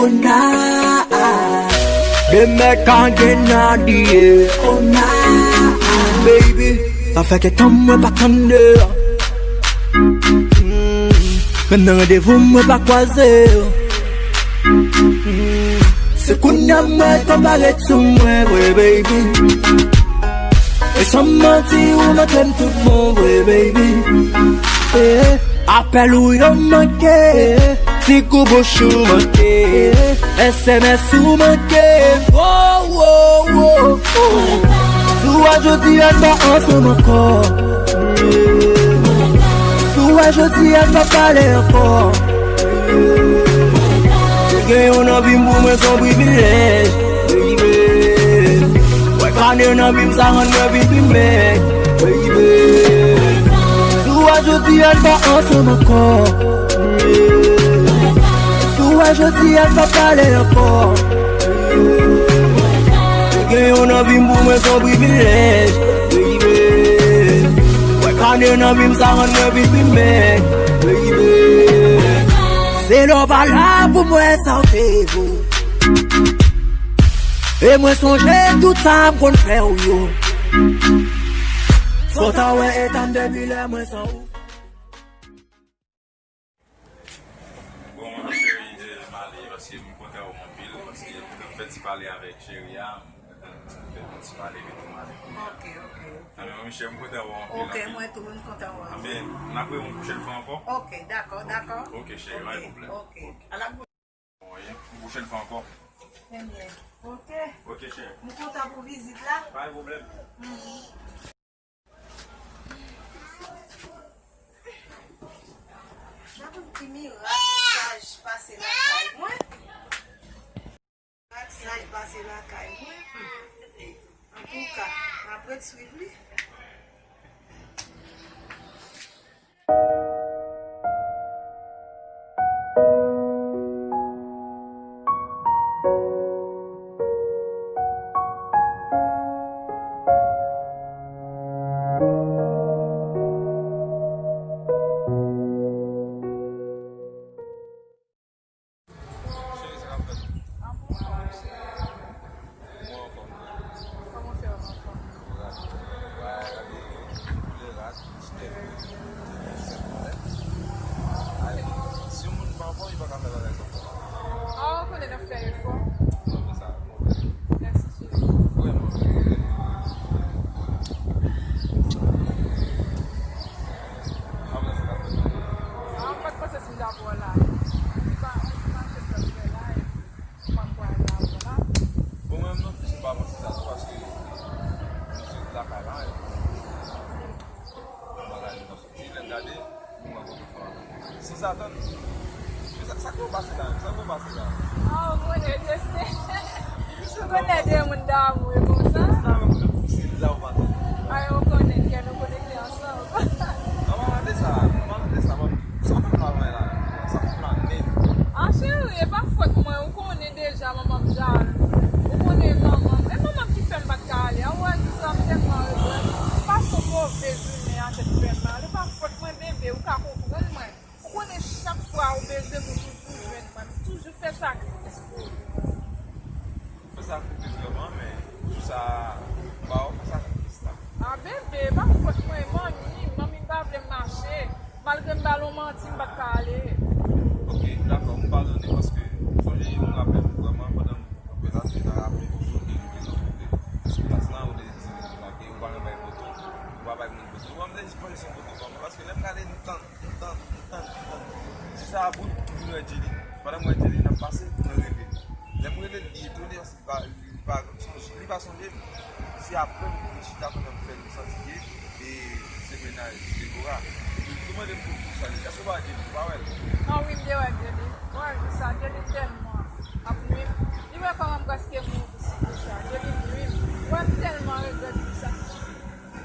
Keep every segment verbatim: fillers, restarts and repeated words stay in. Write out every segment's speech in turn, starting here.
Ona, de mèg a gen nan diye. Ona, baby, pa fè kè tann mwen pa tann deyò. Mm, menm nan randevou mwen pa kwaze yo. Mm, se kounye a mwen konpare sou mwen vre, baby. E san manti ou montre m tout bon vre, baby. Eh, apèl ou yo manke, ti kou bouch ou manke, S M S ou manke. Oh, oh, oh, oh. Si w wè jodi a n pa ansanm ankò. Si w wè jodi a n pa pale ankò. Te gen yon anvi m pou mwen se yon privilèj. Wè kane nan vi m sa rann mwen vin pi mèg. Si w wè jodi a n pa ansanm ankò. Si w wè jodi a n pa pale ankò. Te gen yon anvi m pou mwen se yon privilèj. Wè kane nan vi m sa rann mwen vin pi mèg. Se lè w pa la pou mwen sa w te vo. E mwen sonje tout sa m konn fè w yo. Fò ta wè eta m depi lè mwen san ou. Bon, cheri, eh, m ale paske m kontan wè w anpil, paske m fè ti pale avèk cheri a, m fè ti pale epi tou m ale. Ok, ok, ok. Anben, mwen, cheri, m kontan wè w anpil, ok, anpil. Mwen tou, m kontan wè w. Anben, n ap wè yon pwochèn fwa ankò. Ok, dakò, dakò. Ok, cheri, pa gen pwoblèm. Ok. Bon, yon pwochèn fwa ankò. Ebyen, ok. Ok, cheri. M kontan pou vizit la. Pa gen pwoblèm. Mhm. Gade ki mirak saj pase lakay mwen. Mirak saj pase lakay mwen. Antouka, n ap ret swiv li. Cheri, sa k ap fèt? An fòm, cheri. Mwen anfòm tou. Kòman w fè, w anfòm? Rat. Wa, gade koulè rat, ti tèt. Senp, wè. Ay, si yon moun pa anfòm, li pa ka fè bagay sa. Ah, ou konnen n ap fè efò. Mwen fè sa. Mèsi, cheri. Vrèman. Apre sa, sa fè. Ah, m pa t panse si m ta pran la. Ou di pa, ou di pa chèf la fè la, epi ou pa pran la, pran la. Bon, mwen menm non plis, m pa panse sa tou, paske m sot lakay la, epi m pa gade nan soti, lè m gade, m wè kote fò a. San sa tann. Men sa, sa k pase la menm? Sa k pase la? Ah, ou konnen, je sais. Ou konnen de moun damou e konsa. Se la ou pa tann. Ay, ou konnen, kè nou konekte ansanm. Non, pa pale de sa. Pa pale de sa, pa. Sa fè m la, la. Sa fè m la, men. Ah, cheri, e pa fòt mwen. Ou konnen deja, manman m jalou. Ou konnen manman m. E manman m ki fè m pa t ka ale. A, ou wè, di sa, m tèlman regrèt. M pase yon move jounen an tèt fè m mal. E pa fòt mwen, bebe. Ou ka konprann mwen. Ou konnen chak fwa ou bezwen m, ou toujou jwenn mwen. M toujou fè sakrifis pou ou. Ou fè sakrifis vrèman, men jou sa a, m pa wè w fè sakrifis la. A, bebe, e pa fòt mwen, manmi, manmi m pa vle m mache. Malgre m ba l yon manti, m pa t ka ale. Ok, dakò, m padone paske m sonje yon rapèl vrèman pandan m kanpe la, m te ka raple m sou ke nou te nan kote sou plas la, ou te di m lage, ou pa nan bay foto, ou pa bay moun foto. Bon, m te jis pran yon foto kòm paske lè m gade m tann. M tann, m tann, m tann. Jou sa a bout, m vin wè Djeli. Pandan m wè Djeli, n ap pase, mwen rele l. Lè m rele l, li etone paske li pa, li pa, li pa sonje m. Se apre m vin chita konnen m fè m santi ke, e, se mennaj Deborah. Epi l tou mande m pou, pou sa li. Èske w pa wè Djeli? Ou pa wè l? Ah wi, m te wè Djeli. Mwen, jou sa, Djeli tèlman ap nwi m. Li wè kòman m prèske mouri pou sipriz sa. Djeli nwi m. Mwen, m tèlman regrèt pou sa.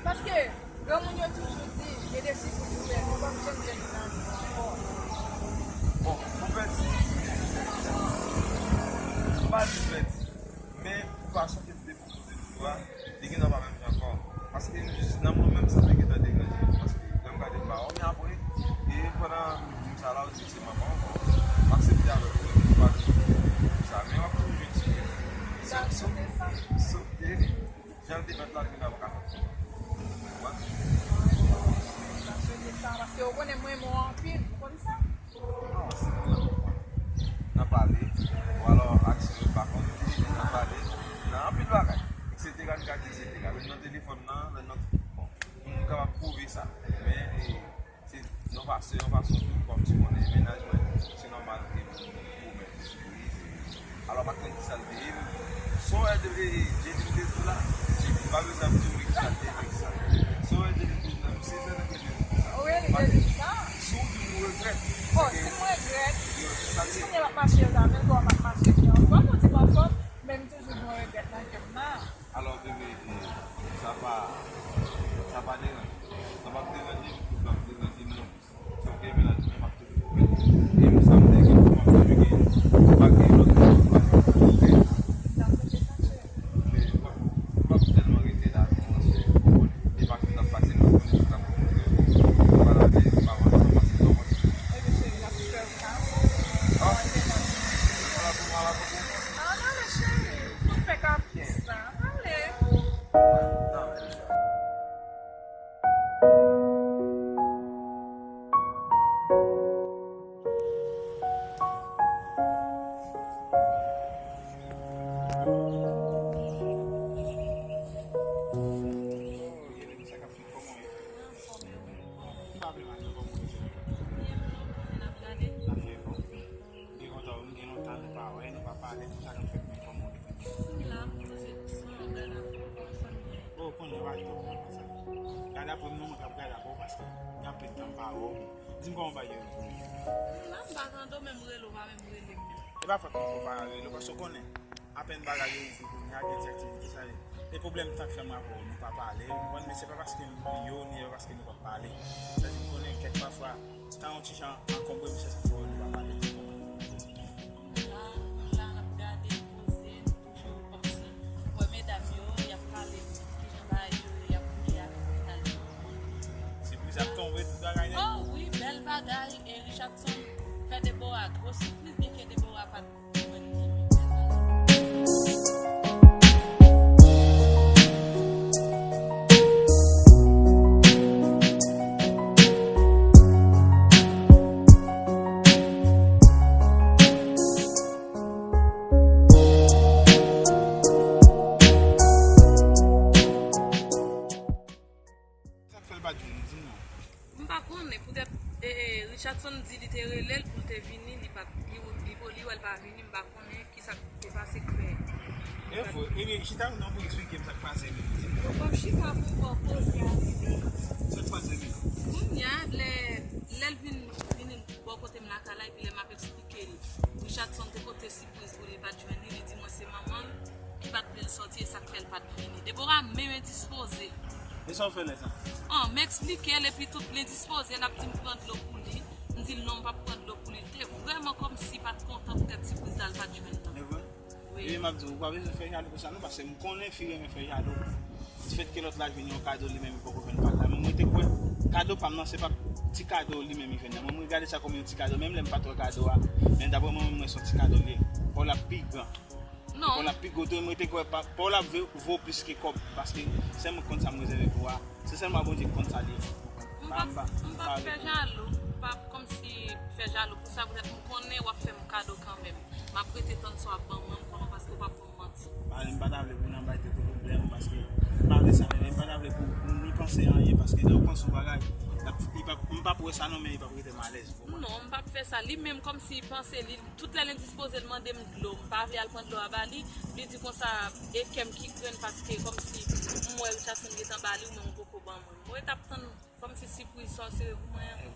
Paske, granmoun yo toujou di, gen de sipriz ouvè, nou p ap janm jwenn nan nou ankò. Bon, pou pèdi, m pa di pèdi, men pou fason ke m te pwopoze nou a, li gentan pa menm jan ankò. Paske m jis nan mwen menm, sa te gentan deranje m, paske lè m gade m pa wè w, men apre, e pandan m di m sa la, ou di m se manman w, bon, m aksepte avè w, ou pa di. Li pa ka fè. Ou konprann? Sa, paske ou konnen mwen renmen w anpil, ou konn sa? Non, se konn nan konprann. Nan pale, ou alò aksyon yo pa konn, nan pale, nan anpil bagay, etsetera, etsetera. Menm nan telefòn nan, menm nan, bon, pou nou kapab pwouve sa. Men, e, se yon fa-, se yon fason tou, kòm ti konnen mennaj mwen, se nòmal ke pou, pou mèt. Alò, m pa konn kisa l te ye. Son J D M te di la, m pa bezwen ap di w kisa l te ye, kisa. Son J D M te di la, m sezi nan kèk sa. Ou rele J D M sa? Si w di m ou regrèt, oh, si m regrèt, sa te kounye l ap mache la, menm lè m ap mache byen anfòm, ou di m anfòm, men m toujou gen yon regrèt nan kè m nan. Alò, bebe, sa pa, sa pa deranje. Sa p ap deranje m, sa p ap deranje nan. Sa w gen menaj mwen, m ap toujou konprann. E m, sa m te gen pou m ap toujou gen. M pa gen lòt chwa. Men m p ap, m p ap tèlman rete la, paske w konnen, e pa tout ap pase, m konnen tout ap konprann. Vwala, men m pa wè sa pase, sa w panse? Ebyen, cheri, n ap fè w sa. Ah. Vwala pou, vwala pou. Ah, non, men cheri, nou fè kapris la. Ale. Gen kontan, m gen lontan nou pa wè, nou pa pale, tout sa k ap fèt, men kòman w ye? M la, m poze douseman, m ap gade apre w, kòman fanmi an ye? O, konnen, w pa gen pwoblèm konsa. Gade apre m non, mwen k ap gade apre w, paske gen anpil tan m pa wè w. Di m kòman bagay yo ye pou ou? M la, m pa tande w, menm rele w pa menm rele m. E pa fòt mwen pou w pa rele w, paske w konnen, apèn bagay yo ouvri kounye a, gen ti aktivite sa ye. E pwoblèm tan k fè m avè w, nou pa pale, ou konprann, men se pa paske m bliye w, ni e pa paske nou pa pale. Sa di m konnen kèk pafwa, tan yon ti jan ankonbre, m chèche fè w, nou pa pale. M la, m la, n ap gade, poze, nou toujou kòmsi. Ou wè medam yo, y ap pale, kijan bagay yo ye, y ap koute a, final yo. Sipriz ap tonbe, tout bagay nèt. Oh wi, bèl bagay, e Richardson fè Deborah gwo sipriz, byenke Deborah pa t Sa k fè l pa t vini, di m non. M pa konnen, poutèt, e, e, Richardson di li te rele l pou l te vini, li pa t, li, li, li wè l pa vini, m pa konnen kisa k te pase k fè. E vre, ebyen, chita non pou eksplike m sa k pase, men di m non. Bon, chita pou w ba w koze a, bebe. Sa k pase, men? Kounye a, lè, lè l vin, vini bò kote m lakay la, epi lè m ap eksplike l, Richardson te pote sipriz pou li, li pa t jwenn li, li di mwen se manman l ki pa t vle l sòti, e sa k fè l pa t vini. Deborah menm endispoze. E sa w fè lè sa? An, m eksplike l, epi tout l endispoze, l ap di m pran dlo pou li. M di l non, m p ap pran dlo pou li. L te vrèman kòmsi pa t kontan poutèt sipriz la, l pa t jwenn nan. E vre? Wi. Ebyen, m ap di w, ou pa bezwen fè jalou pou sa non, paske m konnen fi renmen fè jalou. Difèt ke lòt la jwenn yon kado, li menm li poko jwenn pa l la. Men mwen te kwè kado pa m nan, se pa ti kado li menm li jwenn nan. Mwen, mwen gade sa kòm yon ti kado, menm lè m pa t wè kado a. Men daprè mwen menm, mwen se yon ti kado li ye. Pa w l ap pi gran. Non. Pa w l ap pi gwo tou, mwen te kwè pa, pa w l ap vo, vo plis ke kòb, paske sèl mwen k konn sa m rezève pou a. Se sèlman Bondye ki konn sa li ye. M p ap, m p ap fè jalou, m p ap kòmsi fè jalou pou sa, poutèt m konnen w ap fè m kado kanmenm. M ap rete tann sa w ap ban mwen, m konnen w, paske w p ap ban m manti. Pale, m pa ta vle pou n anba te pwoblèm, paske m pa vle sa, men m pa ta vle pou ni panse anyen, paske lè w panse yon bagay, l ap, li p ap, m p ap wè sa non, men li p ap rete m alèz, ou konprann? Non, m p ap fè sa. Li menm kòmsi panse li, tout lè l endispoze, l mande m dlo, m pa vle al pran dlo a ba li, li di konsa, e kè m ki grenn, paske kòmsi m wè Richardson gentan ba li, ou menm ou poko ban mwen. Mwen t ap tann kòmsi sipriz sa w sere pou mwen an.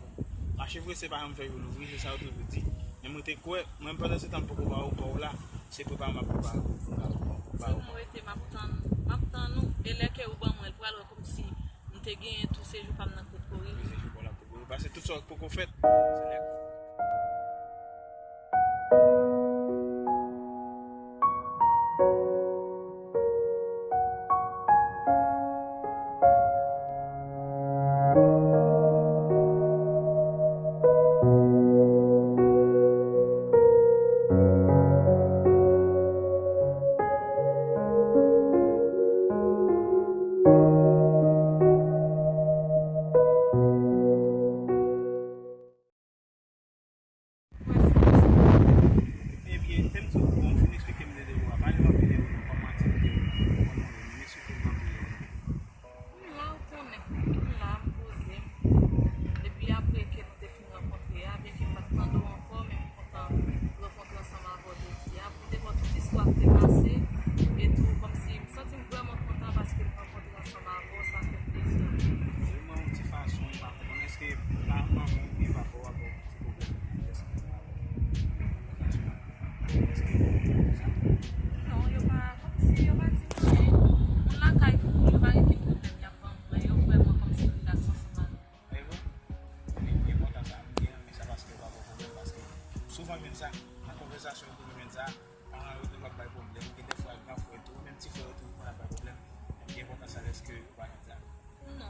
Mache prese pa janm fè jou louvri, se sa yo toujou di. Men mwen te kwè, mwen pandan se tan m poko ba ou pa w la, se prepare m ap prepare pou ba ou, pou ba ou. Sèlman rete, m ap tann, m ap tann ou. E lè ke ou ban mwen l, pral wè kòmsi m te genyen tou sejou pa m nan k pot ko rive. Wi, sejou pa w la k pot ko rive. Paske tout sa w poko fèt, se lè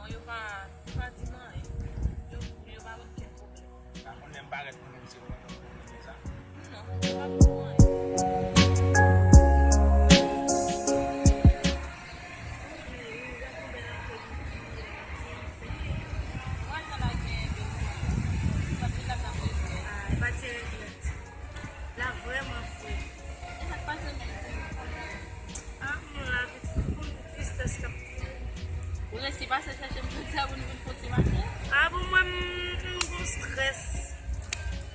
Non, yo pa, yo pa di m anyen. Yo, yo pa met okenn pwoblèm. Pa konn lè m parèt pou nou se pwoblèm sa. Non, yo pa di m anyen. Ah, e pa ti regrèt. La vrèman fre. E sa k pase menm pou nou? Ah, mwen la, pitit, pou tristès k ap fè. Ou resi pase chèche m jodi a pou nou vin fè ti mache? Ah, bon, mwen, m, m gon strès.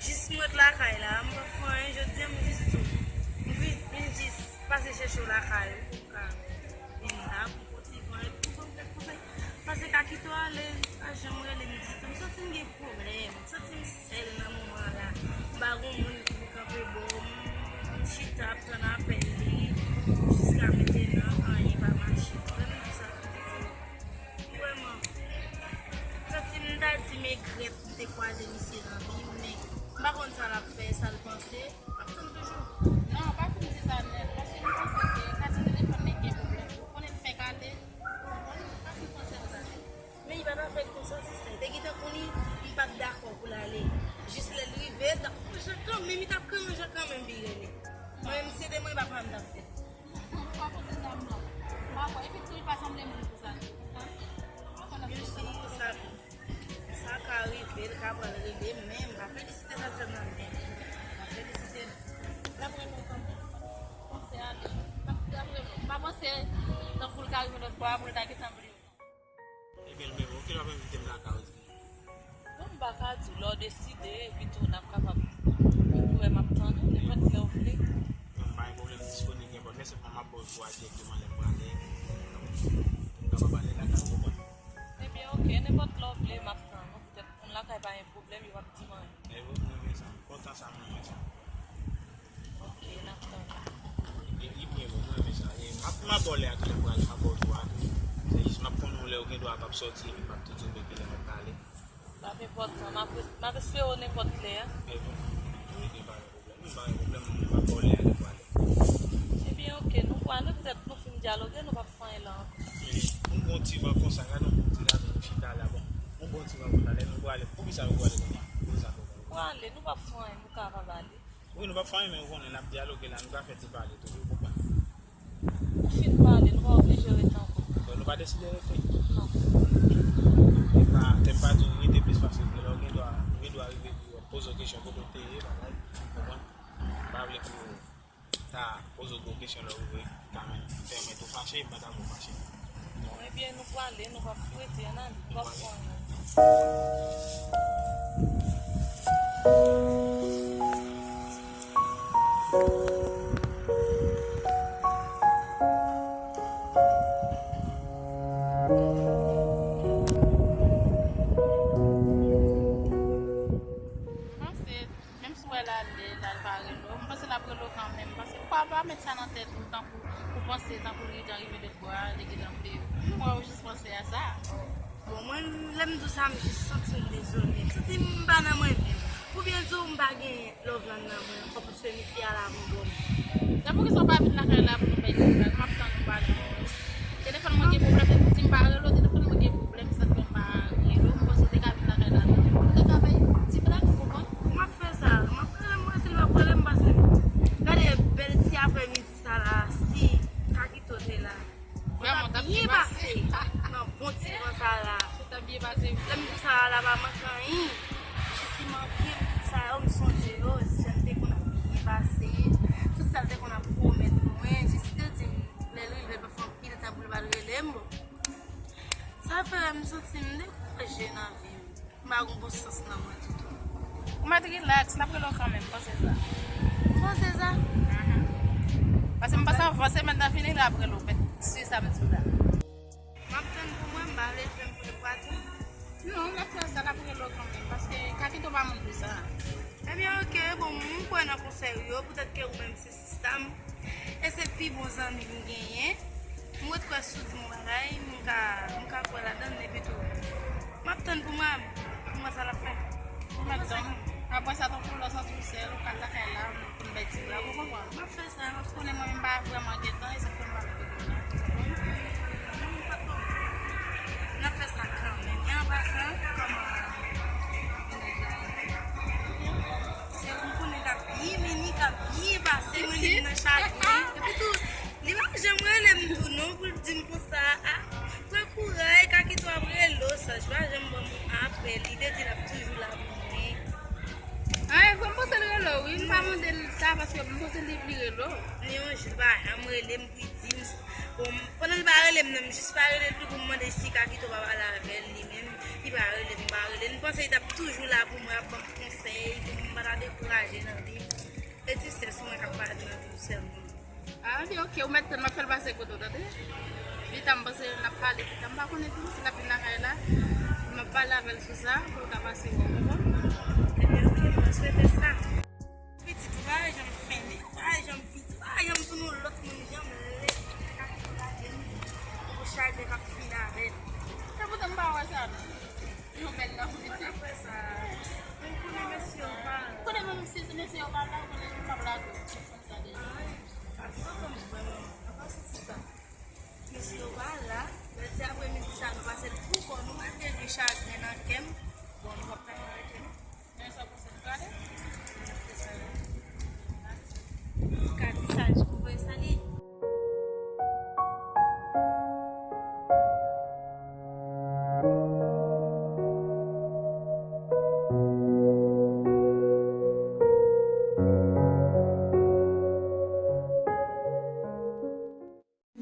Jis mwen t lakay la, m pa fè anyen jodi a, m jis tou. M vin, vin jis pase chèche w lakay ou pou m ka vin la, pou m kontinye pran, pou m pran kèk konsèy. Paske Kakito ale, li pa janm rele m ditou. M santi m gen pwoblèm, m santi m sèl nan moman an la. M pa gon moun ki vin kanpe bò m, m chita ap tann apèl li. Jiska mentenan, anyen pa mache. Lè m di sa, m di, vrèman, m santi m ta di m egrèt m te kwaze misye nan vi m, men m pa konn sa l ap fè, sa l panse. M ap tann toujou. Non, pa fin di sa nèt, paske m panse ke kase telefòn li gen pwoblèm. Ou konnen l fè kate, ou konprann? Pa fin panse konsa nèt. Men li pa t ap fè l konsa, sista. Li te gentan konnen m pa t dakò pou l ale. Jis lè l rive, l t ap fè jan kanmenm, li t ap kanmenm jan kanmenm, pi rele. Mwen menm, si se te mwen, e pa sa m t ap fè. Ou pa panse sa, m non. M pa kwè. Epi tou, li pa sanble moun pou sa tou. Hein? Ou pa konn ap fè sa. Sa ka rive, l ka pral rele, men m pa felisite sa l fè m nan, men m pa felisite l. L ap rele w kanmenm. Panse ale. L ap, l ap rele w. M pa panse tankou l ka rive lòt bò a pou l ta gentan bliye w. Ebyen, l menm, oke, l ap envite m lakay ou. Bon, m pa ka di w, lè w deside, epi tou n ap kapab, epi w wè m ap tann ou, nenpòt lè w vle. Non, m pa gen pwoblèm, m disponib nenpòt lè, sèlman m ap ba w jou a dirèkteman lè m prale, pou m kapab ale lakay ou, ou konprann? Ebyen, oke, nenpòt lè w vle, m ap tann ou. Poutèt moun lakay pa gen pwoblèm, yo p ap di m anyen. E wi, m renmen sa. M kontan sa, m renmen sa. Oke, n ap tann. E li byen bon, m renmen sa. E m ap, m ap ba w lè a tou lè m prale, m ap ba w jou a tou. Se jis m ap konnen w lè w gen dwa p ap sòti, epi m ap tou di w men kilè m ap prale. Pa p enpòtan, m ap, m ap espere w nenpòt lè. E wi, wi, gen pa gen pwoblèm. Wi, pa gen pwoblèm, m ap ba w lè a lè m prale. Ebyen, oke, nou pral, poutèt nou fin dyaloge, nou p ap fè anyen la ankò. E m gon ti van konsa, gade yon ti lavi nou chita la, bon. M gon ti van konsa, lè nou prale, poukisa nou prale konsa? Poukisa nou prale? Prale, nou p ap fè anyen, nou kapab ale. Wi, nou p ap fè anyen, men ou konnen, n ap dyaloge la, nou ka fè ti pale tou, wi, ou konprann? Ou fin pale, nou pa oblije rete ankò. Bon, nou pa deside rete? Non. E pa, tè m pa di w rete plis pase w vle, lè w gen dwa, ou gen dwa rive pou w poze w kesyon kote w te ye, bagay, ou konprann? M pa vle pou w ta poze w gwo kesyon lè w rive, ta men, pèmèt ou fache, m pa ta vle w fache. Bon, ebyen, nou prale, nou p ap rete, ann ale, nou p ap fè anyen. M panse, menm si w wè l ale, l al pa rele w, m panse l ap rele w kanmenm. Paske pa, pa met sa nan tèt ou, tankou ou panse, tankou li gentan rive lòt bò a, li gentan bliye w. M wè ou jis panse a sa. Bon, mwen, lè m di w sa, m jis santi m dezole. M santi m pa nan mwen menm. Pou byen di w, m pa gen love la nan mwen ankò, paske misye al avan bò m. Se poukisa w pa vin lakay la pou nou bay ti blag? M ap tann ou pale. Telefòn mwen gen pwoblèm, depi w di m pa rele w, telefòn mwen gen pwoblèm, sa fè m pa rele w. M panse w te ka vin lakay la tou. Ou te ka bay ti blag, ou konprann? M ap fè sa. M ap rele, m wè si l p ap rele m, paske gade bèl ti aprèmidi sa la, si Kakito te la. Vrèman, t ap byen pase. Nan bon ti van sa la. Sa t ap byen pase, wi. Lè m di sa la, pa manke anyen. Jis li manke m, tout sa yo, m sonje yo, jan l te konn ap byen pase. Tout sa l te konn ap pwomèt mwen, jis li te di m, lè l rive, l pa fè anpil tan pou l pa t rele m, bon. Sa fè m santi m dekouraje nan vi m. M pa gon bon sans nan mwen ditou. Ou mèt rilaks, l ap rele w kanmenm, panse sa. Ou panse sa? Mhm. Paske m panse anvan semèn nan fini, l ap rele w, men se sa m di w la. M ap tann pou mwen, m pa vle fè m pran pwa tou. Non, l ap fè sa, l ap rele w kanmenm, paske Kakito pa moun pou sa. Ebyen, oke, bon, m kwè nan konsèy ou yo, poutèt ke ou menm se sista m. E se pi bon zanmi m genyen. M ret kwè si w di m yon bagay, m ka, m ka kwè ladan l, epi tou, m ap tann pou mwen, pou mwen sa l ap fè. Ou mèt tann. Apre sa, tankou lè w santi w sèl, ou ka al lakay la, pou n bay ti blag, ou konprann? M ap fè sa, m ap konnen mwen menm pa vrèman gen tan, e sa k fè m pa vle rete la. N ap fè sa. Saj pa janm ban m yon apèl, li te di l ap toujou la pou mwen. Ay, vre, m panse l rele w, wi. M pa mande l sa paske m panse li vle rele w. Li yon jou pa janm rele m pou l di m. Bon, pandan l pa rele m nan, m jis pa rele l tou pou m mande si l ka kite w pa pale avè l, li menm. Li pa rele m, m pa rele l. M panse li t ap toujou la pou mwen, ap ban m konsèy, pou m pa ta dekouraje nan vi m. E ti sè sou mwen k ap pale nan vi m sèlman. Ah, li ok, ou mèt tann, m ap fè l pase kote w, tande? Pita, m panse n ap pale, pita, m pa konnen tou, si l ap vin lakay la, m ap pale avè l sou sa, pou l ka pase wè w, konprann? Ebyen, ok, mwen swete sa. Pitit, ou pa janm fennen, ou pa janm piti, ou pa janm tounen yon lòt moun, janm lè, ou chagren k ap fini avè l. E poutan m pa wè sa, non. Yon bèl nan pitit. Apre sa, mwen konnen mesye yo pa. Konnen menm si mesye yo pa la, konnen nou p ap lage w. Konn sa deja. Ay, pa gen ansanm vrèman. Apa se ti sa. Mesye yo pa la. Lè ti apremidi sa, nou pase l pou kò nou, malgre gen chagren nan kè m. Bon, nou p ap fè mal kè m. Men sa w panse nou prale? N ap fè sa la. Ou ka di sa, j pou voye salye.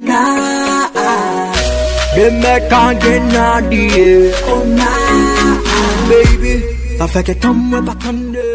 Nah, they make again na the air. Oh, nah, baby, pa fè kè tann mwen pa tann de.